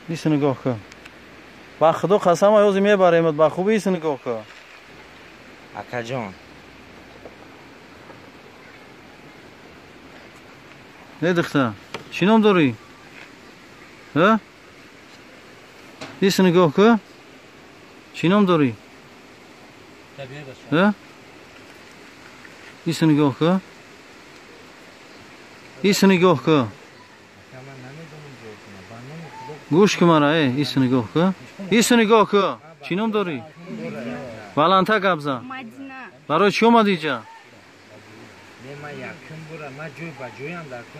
Ис нигоҳ кун. Ба худо қасам ҳозир мебаремат, ба хубӣ ис нигоҳ кун. Акаҷон. Не духтар, чӣ ном дорӣ? Ҳа? Ис нигоҳ кун. Чӣ ном дорӣ? Ҳа? Ис нигоҳ кун. Ис нигоҳ кун. Гӯш кун мара, ис нигоҳ кун. Ис нигоҳ кун. Чӣ ном дорӣ? Баландтар гап зан. Барои чӣ омадӣ инҷа?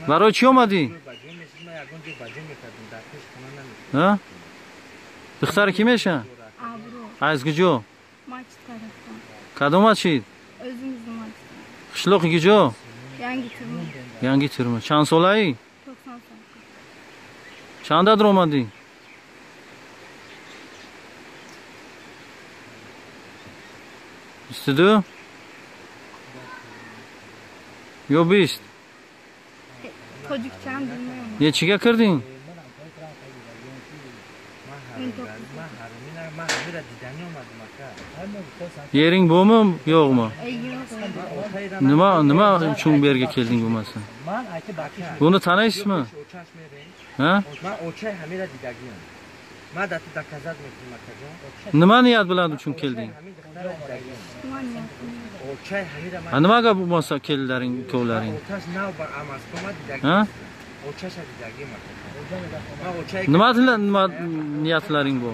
Барои чӣ омадӣ? Духтари кӣ меша? Аз куҷо? Кадом масҷид? Қишлоқи куҷо? Янги Турма. Чанд солаӣ? Чанда даромадӣ? 22 ё 20? Нечига кирдиң? Yering bormi, yo'qmi? Nima uchun bu yerga kelding bo'lmasa? Buni taniysizmi? Ha? Nima niyat bilan uchun kelding? Ha, nimaga bo'lmasa keldilaring, ikkovlaring? Ha? Nima niyatlaring bu?